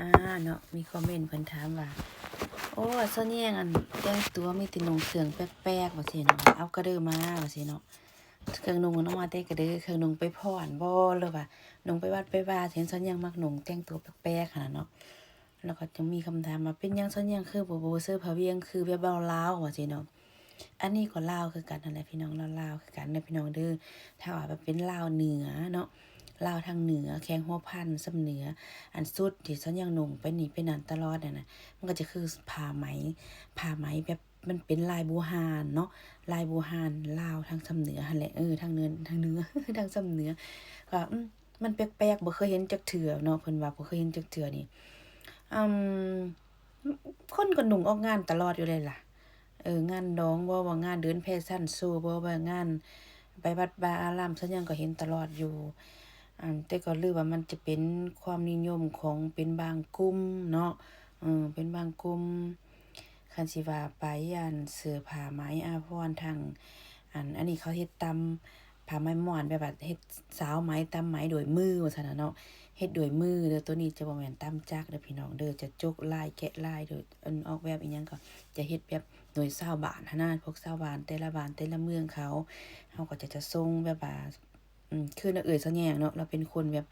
ອ່າເນາະ ມີຄອມເມັນເພິ່ນຖາມວ່າ ໂອ້ ສາວແຍງ ອັນ ແຕ່ງຕົວມີແຕ່ນຸ່ງເຄື່ອງແປກໆ ວ່າຊີ້ເນາະ ເອົາກະເດີມາ ວ່າຊີ້ເນາະ ເຄື່ອງນຸ່ງເນາະ ມາແຕ່ກະເດີ ເຄື່ອງນຸ່ງໄປຟ້ອນບໍ່ ຫຼືວ່ານຸ່ງໄປວັດໄປວາ ເຫັນສາວແຍງມັກນຸ່ງແຕ່ງຕົວແປກໆ ຫັ້ນນະເນາະ. ແລ້ວກໍຈະມີຄຳຖາມວ່າ ເປັນຫຍັງສາວແຍງຄືບໍ່ ບໍ່ເຊີຜ້າວຽງຄືແບບບ່າວລາວ ວ່າຊີ້ເນາະ. ອັນນີ້ກໍລາວຄືກັນຫັ້ນແຫຼະພີ່ນ້ອງ ລາວໆ ຄືກັນເດີພີ່ນ້ອງເດີ. ຖ້າວ່າແບບເປັນລາວເໜືອເນາະ ລາວທາງເໜືອ ແຂວງຫົວພັນ ຊຳເໜືອ ອັນຊຸດທີ່ສາວແຍງນຸ່ງໄປນີ້ໄປນັ້ນຕະຫຼອດຫັ້ນນະ ມັນກໍຈະຄືຜ້າໄໝ ຜ້າໄໝແບບ ມັນເປັນລາຍບູຮານເນາະ ລາຍບູຮານລາວທາງຊຳເໜືອຫັ້ນແຫຼະ ເອີ ທາງເໜືອ ທາງເໜືອ ທາງຊຳເໜືອ ກໍ ອືມ ມັນແປກໆ ບໍ່ເຄີຍເຫັນຈັກເທື່ອເນາະ ເພິ່ນວ່າບໍ່ເຄີຍເຫັນຈັກເທື່ອນີ້ ອືມ ຄົນກໍນຸ່ງອອກງານຕະຫຼອດຢູ່ແລ້ວລະ ເອີ ງານດອງບໍ່ ວ່າງານເດີນແຟຊັນໂຊບໍ່ ວ່າງານໄປວັດວາອາລາມ ສາວແຍງກໍເຫັນຕະຫຼອດຢູ່ ອັນ ແຕ່ກໍຫຼືວ່າມັນຈະເປັນຄວາມນິຍົມຂອງເປັນບາງກຸ່ມເນາະ ເອີ ເປັນບາງກຸ່ມ. ຄັນຊິວ່າໄປ ອັນ ເສື້ອຜ້າໄໝອາພອນທາງ ອັນ ອັນນີ້ເຂົາເຮັດຕາມຜ້າໄໝມ້ວນ ແບບວ່າເຮັດສາວໄໝ ຕຳໄໝດ້ວຍມືວ່າຊັ້ນນະເນາະ ເຮັດດ້ວຍມືເດີ. ໂຕນີ້ຈະບໍ່ແມ່ນຕຳຈັກເດີພີ່ນ້ອງເດີ ຈະຈົກລາຍ ແກະລາຍໂດຍ ອັນ ອອກແບບອີ່ຫຍັງກໍຈະເຮັດແບບໂດຍຊາວບ້ານຫັ້ນນະ ພວກຊາວບ້ານແຕ່ລະບ້ານແຕ່ລະເມືອງເຂົາ ເຮົາກໍຈະ ຈະສົ່ງແບບວ່າ ອືມ ຄືນາງເອື້ອຍສາວແຍງເນາະ ລາວເປັນຄົນແບບ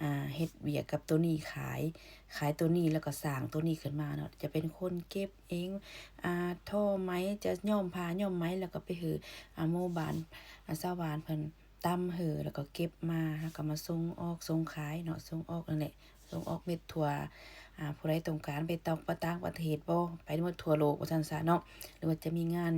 ອ່າ ເຮັດວຽກກັບໂຕນີ້ຂາຍ ຂາຍໂຕນີ້ ແລ້ວກໍສ້າງໂຕນີ້ຂຶ້ນມາເນາະ ຈະເປັນຄົນເກັບເອງ ອ່າ ທໍໄໝ ຈະຍ້ອມຜ້າຍ້ອມໄໝ ແລ້ວກໍໄປໃຫ້ ອ່າ ໝູ່ບ້ານ ອ່າ ຊາວບ້ານເພິ່ນຕຳໃຫ້ ແລ້ວກໍເກັບມາ ແລ້ວກໍມາສົ່ງອອກສົ່ງຂາຍເນາະ ສົ່ງອອກນັ້ນແຫຼະ ສົ່ງອອກເມັດທົ່ວ ອ່າ ຜູ້ໃດຕ້ອງການໄປຕ່າງປະ ຕ່າງປະເທດບໍ່ ໄປໝົດທົ່ວໂລກວ່າຊັ້ນຊະເນາະ. ຫຼືວ່າຈະມີງານ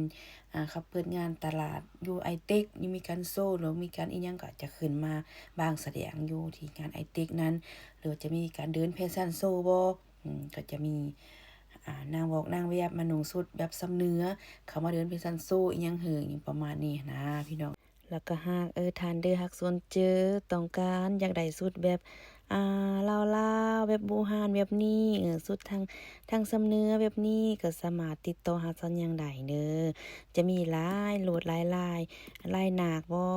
ອ່າ ຂັບເປີດງານຕະຫຼາດຢູ່ໄອເຕັກ ມີການໂຊ ຫຼືມີການອີ່ຫຍັງ ກໍຈະຂຶ້ນມາວາງສະແດງຢູ່ທີ່ງານໄອເຕັກນັ້ນ ຫຼືວ່າຈະມີການເດີນແຟຊັນໂຊບໍ່ ອືມ ກໍຈະມີ ອ່າ ນາງວອກນາງແວບມານຸ່ງຊຸດແບບຊຳເໜືອ ເຂົ້າມາເດີນແຟຊັນໂຊອີ່ຫຍັງເຫີ ຫຍັງປະມານນີ້ຫັ້ນນະພີ່ນ້ອງ. ແລ້ວກໍຫາກ ເອີ ທ່ານເດີ ຫາກສົນເຈີ ຕ້ອງການຢາກໄດ້ຊຸດແບບ ອ່າ ລາວໆ ແບບບູຮານແບບນີ້ ເອີ ຊຸດທາງ ທາງຊຳເໜືອແບບນີ້ ກໍສາມາດຕິດຕໍ່ຫາສາວແຍງໄດ້ເດີ. ຈະມີຫຼາຍໂລດຫຼາຍລາຍ ລາຍນາກບໍ່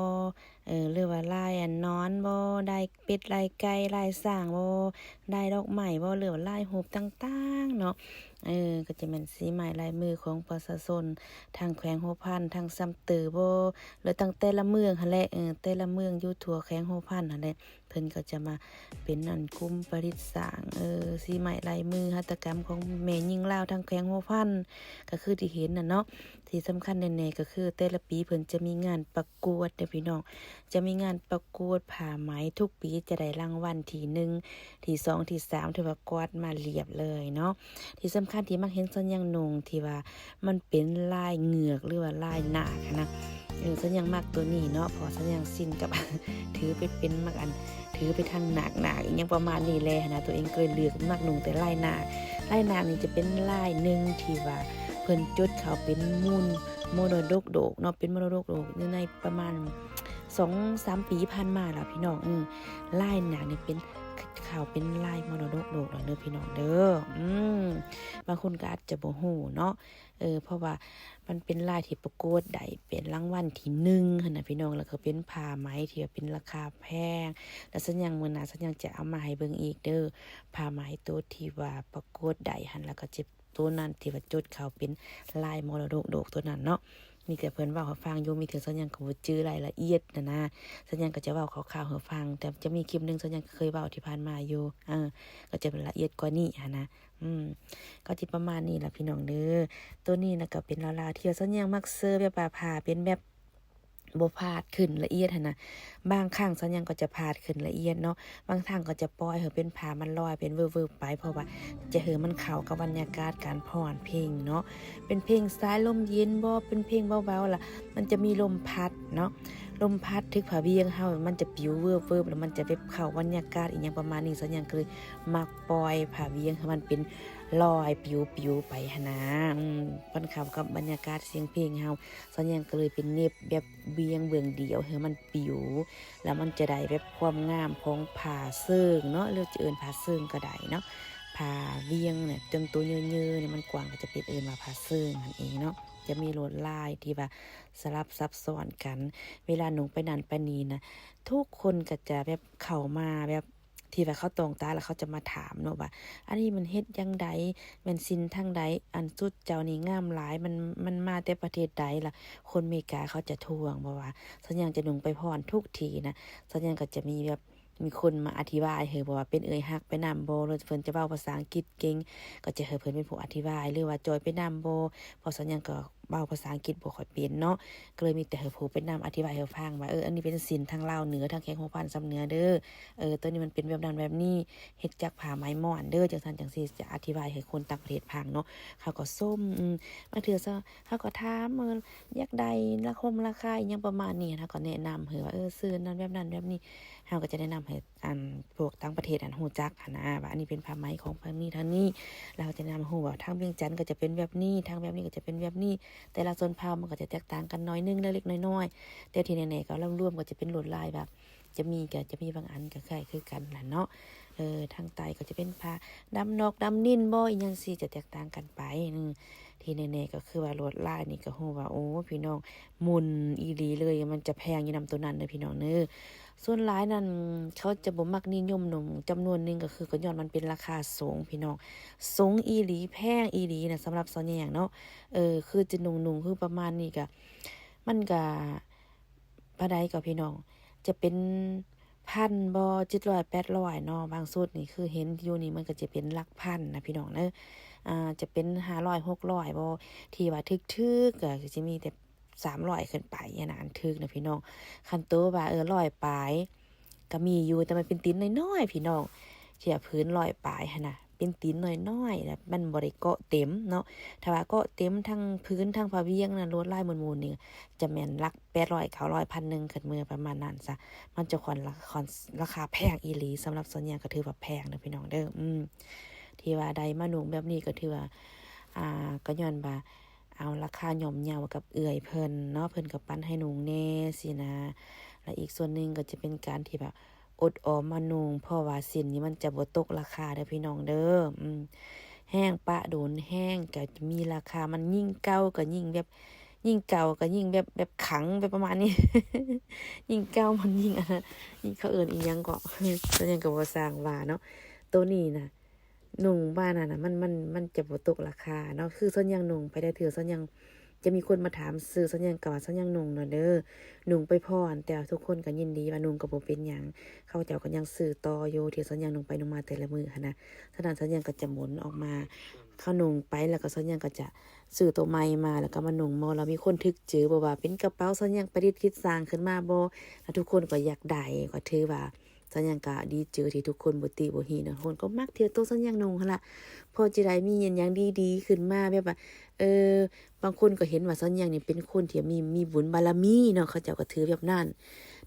ເອີ ຫຼືວ່າລາຍອັນນອນບໍ່ ລາຍເປັດ ລາຍໄກ່ ລາຍຊ້າງບໍ່ ລາຍດອກໄມ້ບໍ່ ຫຼືວ່າລາຍຮູບຕ່າງໆເນາະ. ເອີ ກໍຈະແມ່ນສີໄມ້ລາຍມືຂອງປະຊາຊົນທາງແຂວງຫົວພັນ ທາງຊຳເຕີບໍ່ ແລ້ວຕັ້ງແຕ່ລະເມືອງຫັ້ນແຫຼະ ເອີ ແຕ່ລະເມືອງຢູ່ທົ່ວແຂວງຫົວພັນຫັ້ນແຫຼະ ເພິ່ນກໍຈະມາເປັນອັນກຸ່ມປະດິດສ້າງ ເອີ ສີໄມ້ລາຍມືຫັດຖະກຳຂອງແມ່ຍິງລາວທາງແຂວງຫົວພັນ ກໍຄືທີ່ເຫັນນັ້ນເນາະ. ທີ່ສຳຄັນແນ່ໆ ກໍຄືແຕ່ລະປີເພິ່ນຈະມີງານປະກວດເດີພີ່ນ້ອງ ຈະມີງານປະກວດຜ້າໄໝ ທຸກປີຈະໄດ້ລາງວັນທີໜຶ່ງ ທີສອງ ທີສາມ ຖືວ່າກວາດມາລຽບເລີຍເນາະ. ທີ່ສຳຄັນທີ່ມັກເຫັນສາວແຍງນຸ່ງ ທີ່ວ່າມັນເປັນລາຍເງືອກ ຫຼືວ່າລາຍນາກຫັ້ນນະ ເອີ ສາວແຍງມັກໂຕນີ້ເນາະ ເພາະວ່າສາວແຍງຊິນກັບ ຖືໄປເປັນມັກອັນ ຖືໄປທາງນາກໆ ອີ່ຫຍັງປະມານນີ້ແຫຼະຫັ້ນນະ ໂຕເອງກໍເລີຍເລືອກມັກນຸ່ງແຕ່ລາຍນາກ. ລາຍນາກນີ້ຈະເປັນລາຍໜຶ່ງທີ່ວ່າເພິ່ນຈົດເຂົ້າເປັນມູນ ມໍລະດົກໂລກເນາະ ເປັນມໍລະດົກໂລກຢູ່ໃນປະມານສອງສາມປີຜ່ານມາລະພີ່ນ້ອງ ເອີ ລາຍນາກນີ້ເປັນ ເຂົ້າເປັນລາຍມໍລະດົກໂລກແລ້ວເດີພີ່ນ້ອງເດີ. ອືມ ບາງຄົນກໍອາດຈະບໍ່ຮູ້ເນາະ ເອີ ເພາະວ່າມັນເປັນລາຍທີ່ປະກວດໄດ້ເປັນລາງວັນທີໜຶ່ງຫັ້ນນະພີ່ນ້ອງ ແລ້ວກໍເປັນຜ້າໄໝທີ່ວ່າເປັນລາຄາແພງ ແລ້ວສາວແຍງມື້ໜ້າສາວແຍງຈະເອົາມາໃຫ້ເບິ່ງອີກເດີ ຜ້າໄໝໂຕທີ່ວ່າປະກວດໄດ້ຫັ້ນ ແລ້ວກໍຈະ ໂຕນັ້ນທີ່ວ່າຈົດເຂົ້າເປັນລາຍມໍລະດົກໂລກໂຕນັ້ນເນາະ. ມີແຕ່ເພິ່ນເວົ້າໃຫ້ຟັງຢູ່ ມີເທື່ອສາວແຍງກໍບໍ່ຈື່ລາຍລະອຽດຫັ້ນນະ ສາວແຍງກໍຈະເວົ້າຄ່າວໆໃຫ້ຟັງ ແຕ່ຈະມີຄລິບໜຶ່ງສາວແຍງກໍເຄີຍເວົ້າທີ່ຜ່ານມາຢູ່ ເອີ ກໍຈະລະອຽດກວ່ານີ້ຫັ້ນນະ. ອືມ ກໍຈະປະມານນີ້ລະພີ່ນ້ອງເດີ. ໂຕນີ້ນະກໍເປັນລາວໆ ທີ່ວ່າສາວແຍງມັກເຊີແບບວ່າຜ້າເປັນແບບ ບໍ່ພາດຂຶ້ນລະອຽດຫັ້ນນະ ບາງຄັ້ງສາວແຍງກໍຈະພາດຂຶ້ນລະອຽດເນາະ ບາງຄັ້ງກໍຈະປ່ອຍໃຫ້ເປັນຜ້າມັນລອຍເປັນເວີບໆໄປ ເພາະວ່າຈະໃຫ້ມັນເຂົ້າກັບບັນຍາກາດການຟ້ອນເພງເນາະ ເປັນເພງສາຍລົມເຢັນບໍ່ ເປັນເພງເບົາໆ ລະມັນຈະມີລົມພັດເນາະ ລົມພັດຖືກຜ້າວຽງເຮົາ ມັນຈະປິວເວີບໆ ລະມັນຈະແບບເຂົ້າບັນຍາກາດອີ່ຫຍັງປະມານນີ້ ສາວແຍງກໍເລີຍມັກປ່ອຍຜ້າວຽງໃຫ້ມັນເປັນລອຍປິວໆໄປຫັ້ນນະ ອືມ ມັນເຂົ້າກັບບັນຍາກາດສຽງເພງເຮົາ ສາວແຍງກໍເລີຍໄປເໜັບແບບວຽງເບື້ອງດຽວໃຫ້ມັນປິວ ແລ້ວມັນຈະໄດ້ແບບຄວາມງາມຂອງຜ້າເຊີງເນາະ ຫຼືຈະເອີ້ນຜ້າເຊີງກໍໄດ້ເນາະ ຜ້າວຽງນະ ຈົນໂຕເຍີໆນີ້ມັນກວ້າງ ກໍຈະເປັນເອີ້ນວ່າຜ້າເຊີງນັ້ນເອງເນາະ ຈະມີລວດລາຍທີ່ວ່າສະຫຼັບຊັບຊ້ອນກັນ ເວລານຸ່ງໄປນັ້ນໄປນີ້ນະ ທຸກຄົນກໍຈະແບບເຂົ້າມາແບບ ທີ່ວ່າເຂົາຕ້ອງຕາ ແລ້ວເຂົາຈະມາຖາມເນາະວ່າ ອັນນີ້ມັນເຮັດຈັ່ງໃດ ແມ່ນສິ້ນທາງໃດ ອັນຊຸດເຈົ້ານີ້ງາມຫຼາຍ ມັນ ມັນມາແຕ່ປະເທດໃດ ລະຄົນເມກາເຂົາຈະທ້ວງ ເພາະວ່າສັນຍາງຈະນຸ່ງໄປພ້ອນທຸກທີ່ນະ ສັນຍາງກໍຈະມີແບບ ມີຄົນມາອະທິບາຍໃຫ້ ບໍ່ວ່າເປັນເອື້ອຍຮັກໄປນຳບໍ່ ຫຼືເພິ່ນຈະເວົ້າພາສາອັງກິດເກັ່ງ ກໍຈະໃຫ້ເພິ່ນເປັນຜູ້ອະທິບາຍ ຫຼືວ່າຈອຍໄປນຳບໍ່ ເພາະສັນຍາງກໍເວົ້າພາສາອັງກິດບໍ່ຄ່ອຍເປັນເນາະ ກໍເລີຍມີແຕ່ໃຫ້ຜູ້ໄປນຳອະທິບາຍໃຫ້ຟັງວ່າ ເອີ ອັນນີ້ເປັນສິ້ນທາງລາວເໜືອ ທາງແຂວງຫົວພັນຊຳເໜືອເດີ ເອີ ໂຕນີ້ມັນເປັນແບບນັ້ນແບບນີ້ ເຮັດຈາກຜ້າໄໝມ້ອນເດີ ຈັ່ງຊັ້ນຈັ່ງຊີ້ ຈະອະທິບາຍໃຫ້ຄົນຕ່າງປະເທດຟັງເນາະ ເຂົາກໍຊົມ ອືມ ບາງເທື່ອ ເຂົາກໍຖາມ ເອີ ຢາກໄດ້ລາຄົງລາຄາອີ່ຫຍັງປະມານນີ້ ເຮົາກໍແນະນຳໃຫ້ວ່າ ເອີ ຊື້ນັ້ນແບບນັ້ນແບບນີ້ ເຮົາກໍຈະແນະນຳໃຫ້ ອັນ ພວກຕ່າງປະເທດຫັ້ນຮູ້ຈັກຫັ້ນນະ ວ່າອັນນີ້ເປັນຜ້າໄໝຂອງທາງນີ້ທາງນີ້ ແລ້ວເຮົາຈະແນະນຳຮູ້ວ່າທາງວຽງຈັນກໍຈະເປັນແບບນີ້ ທາງແບບນີ້ກໍຈະເປັນແບບນີ້ ແຕ່ລະຊົນເຜົ່າມັນກໍຈະແຕກຕ່າງກັນໜ້ອຍໜຶ່ງ ເລັກໆນ້ອຍໆ ແຕ່ທີ່ແນ່ໆກໍລວມໆກໍຈະເປັນລວດລາຍແບບ ຈະມີ ກໍຈະມີບາງອັນກໍຄ້າຍຄືກັນແຫຼະເນາະ ເອີ ທາງໃຕ້ກໍຈະເປັນຜ້າດຳນອກດຳນິນບໍ ອີ່ຫຍັງຊີ້ ຈະແຕກຕ່າງກັນໄປ ອືມ ທີ່ແນ່ໆກໍຄືວ່າລວດລາຍນີ້ກໍຮູ້ວ່າ ໂອ້ ພີ່ນ້ອງ ໝຸ່ນອີ່ຫຼີເລີຍ ມັນຈະແພງຢູ່ນຳໂຕນັ້ນເດີພີ່ນ້ອງເດີ ສ່ວນຫຼາຍນັ້ນເຂົາຈະບໍ່ມັກນິຍົມນຸ່ງ ຈຳນວນໜຶ່ງກໍຄືກໍຍ້ອນມັນເປັນລາຄາສູງພີ່ນ້ອງ ສູງອີ່ຫຼີ ແພງອີ່ຫຼີນະ ສຳລັບຊາວແຍງເນາະ ເອີ ຄືຈະນຸ່ງໆ ຄືປະມານນີ້ກະ ມັນກະ ປານໃດກໍພີ່ນ້ອງ ຈະເປັນພັນບໍ ເຈັດຮ້ອຍ ແປດຮ້ອຍເນາະ ບາງຊຸດນີ້ຄືເຫັນຢູ່ນີ້ ມັນກໍຈະເປັນຫຼັກພັນນະພີ່ນ້ອງເດີ ອ່າ ຈະເປັນຫ້າຮ້ອຍ ຫົກຮ້ອຍບໍ ທີ່ວ່າຖືກໆ ກໍຈະມີແຕ່ສາມຮ້ອຍຂຶ້ນໄປຫັ້ນນະ ອັນຖືກນະພີ່ນ້ອງ ຄັນໂຕວ່າ ເອີ ຮ້ອຍປາຍ ກໍມີຢູ່ ແຕ່ມັນເປັນຕີນນ້ອຍໆ ພີ່ນ້ອງ ທີ່ວ່າຜືນຮ້ອຍປາຍຫັ້ນນະ ເປັນຕີນນ້ອຍໆ ແລ້ວມັນບໍ່ໄດ້ເກາະເຕັມເນາະ ຖ້າວ່າເກາະເຕັມທັງຜືນທັງຜ້າວຽງນະ ລວດລາຍໝູນໆນີ້ ຈະແມ່ນຫຼັກແປດຮ້ອຍ ເກົ້າຮ້ອຍ ພັນໜຶ່ງ ຂຶ້ນເມືອປະມານນັ້ນຊະ ມັນຈະຄ່ອນລາ ຄ່ອນລາຄາແພງອີ່ຫຼີ ສຳລັບຊາວແຍງກໍຖືວ່າແພງເດີພີ່ນ້ອງເດີ ອືມ ທີ່ວ່າໄດ້ມານຸ່ງແບບນີ້ກໍຖືວ່າ ອ່າ ກໍຍ້ອນວ່າ ເອົາລາຄາຍ່ອມເຍົາກັບເອື້ອຍເພິ່ນເນາະ ເພິ່ນກໍປັນໃຫ້ນຸ່ງແດ່ຊີ້ນະ ແລະ ອີກສ່ວນໜຶ່ງກໍຈະເປັນການທີ່ແບບອົດອອມມານຸ່ງ ເພາະວ່າສິ້ນນີ້ມັນຈະບໍ່ຕົກລາຄາເດີພີ່ນ້ອງເດີ ອືມ ແຮງປະດົນແຮງກໍມີລາຄາ ມັນຍິ່ງເກົ່າກໍຍິ່ງແບບ ຍິ່ງເກົ່າກໍຍິ່ງແບບ ແບບຂັງ ແບບປະມານນີ້ ຍິ່ງເກົ່າມັນຍິ່ງ ອັນນັ້ນ ຍິ່ງ ເຂົາເອີ້ນອີ່ຫຍັງເກາະ ກໍຫຍັງກໍບໍ່ຊ່າງວ່າເນາະ ໂຕນີ້ນະ ນຸ່ງມານັ້ນນະ ມັນ ມັນ ມັນຈະບໍ່ຕົກລາຄາເນາະ ຄືຊາວແຍງນຸ່ງໄປແຕ່ເທື່ອ ຊາວແຍງຈະມີຄົນມາຖາມຊື້ ຊາວແຍງກໍວ່າຊາວແຍງນຸ່ງເນາະເດີ ນຸ່ງໄປພ້ອນ ແຕ່ວ່າທຸກຄົນກໍຍິນດີວ່ານຸ່ງກໍບໍ່ເປັນຫຍັງ ເຂົາເຈົ້າກໍຍັງຊື້ຕໍ່ຢູ່ ທີ່ຊາວແຍງນຸ່ງໄປນຸ່ງມາແຕ່ລະມື້ຫັ້ນນະ ສະນັ້ນຊາວແຍງກໍຈະໝູນອອກມາ ເຂົານຸ່ງໄປແລ້ວກໍຊາວແຍງກໍຈະຊື້ໂຕໃໝ່ມາ ແລ້ວກໍມານຸ່ງໝໍ່ ແລ້ວມີຄົນຖືກຈື່ບໍ່ ວ່າເປັນກະເປົາຊາວແຍງປະດິດຄິດສ້າງຂຶ້ນມາບໍ່ ແລ້ວທຸກຄົນກໍຢາກໄດ້ ກໍຖືວ່າ ຊາວແຍງກະດີໃຈທີ່ທຸກຄົນບໍ່ຕິບໍ່ຮີເນາະ ທຸກຄົນກໍມັກທີ່ໂຕຊາວແຍງນຸ່ງຫັ້ນລະ ພໍຈະໄດ້ມີຫຍັງດີໆຂຶ້ນມາ ແບບວ່າ ເອີ ບາງຄົນກໍເຫັນວ່າຊາວແຍງນີ້ເປັນຄົນທີ່ມີ ມີບຸນບາລະມີເນາະ ເຂົາເຈົ້າກໍຖືແບບນັ້ນ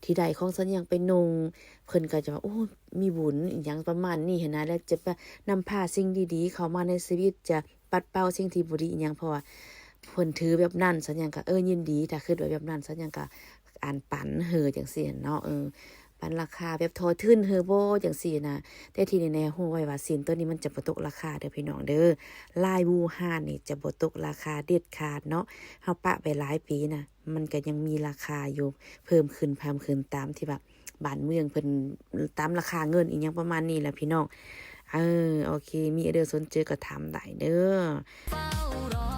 ທີ່ໄດ້ຂອງຊາວແຍງໄປນຸ່ງ ເພິ່ນກໍຈະວ່າ ໂອ້ ມີບຸນອີ່ຫຍັງປະມານນີ້ຫັ້ນນະ ແລ້ວຈະນຳພາສິ່ງດີໆເຂົ້າມາໃນຊີວິດ ຈະ ປັດເປົ່າສິ່ງທີ່ບໍ່ດີອີ່ຫຍັງ ເພາະວ່າເພິ່ນຖືແບບນັ້ນ ຊາວແຍງກໍ ເອີ ຍິນດີ ຖ້າຄິດວ່າແບບນັ້ນ ຊາວແຍງກໍ ອັນ ປັນເຮີຈັ່ງຊີ້ເນາະ ເອີ ປັນລາຄາແບບທໍ່ທຶນເຮີບໍ່ ຈັ່ງຊີ້ນະ ແຕ່ທີ່ແນ່ໆ ຮູ້ໄວ້ວ່າສິ້ນໂຕນີ້ມັນຈະບໍ່ຕົກລາຄາເດີພີ່ນ້ອງເດີ ລາຍບູຮານນີ້ຈະບໍ່ຕົກລາຄາເດັດຂາດເນາະ ເຮົາປະໄວ້ຫຼາຍປີນະ ມັນກໍຍັງມີລາຄາຢູ່ ເພີ່ມຂຶ້ນ ເພີ່ມຂຶ້ນຕາມທີ່ວ່າ ບ້ານເມືອງເພິ່ນ ຕາມລາຄາເງິນອີ່ຫຍັງປະມານນີ້ແຫຼະພີ່ນ້ອງ ເອີ ໂອເຄ ມີອອເດີສົນໃຈກໍຖາມໄດ້ເດີ.